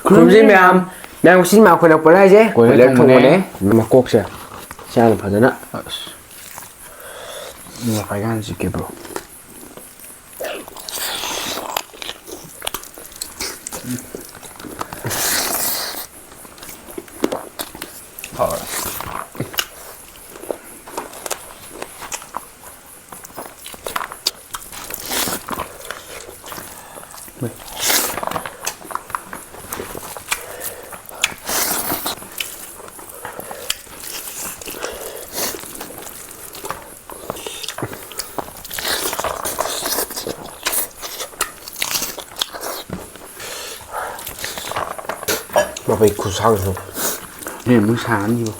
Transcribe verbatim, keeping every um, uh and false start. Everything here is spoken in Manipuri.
ꯈꯨꯔꯨꯝꯖꯩ ꯃꯌꯥꯝ꯫ ꯃꯌꯥꯝ ꯉꯁꯤ ꯃꯌꯥꯝ ꯀꯣꯏꯂꯔ ꯄꯨꯔꯛꯑꯦ ꯍꯥꯏꯁꯦ? ꯀꯣꯏꯂꯔ ꯀꯣꯏꯂꯔ ꯊꯣꯡꯕꯅꯦ꯫ ꯊꯣꯡꯕꯅꯦ꯫ ꯃꯀꯣꯛꯁꯦ ꯆꯥꯅ ꯐꯖꯅ꯫ ꯑꯁ꯫ ꯃꯄꯥꯏꯒꯥꯟꯁꯤ ꯀꯦꯕ꯭ꯔꯣ꯫ ꯍꯥꯎꯔꯦ꯫ ꯃꯄꯩ ꯈꯨꯁꯥꯡꯁꯨ꯫ ꯑꯦ, ꯃꯣꯏ ꯁꯥꯔꯅꯤꯕꯣ꯫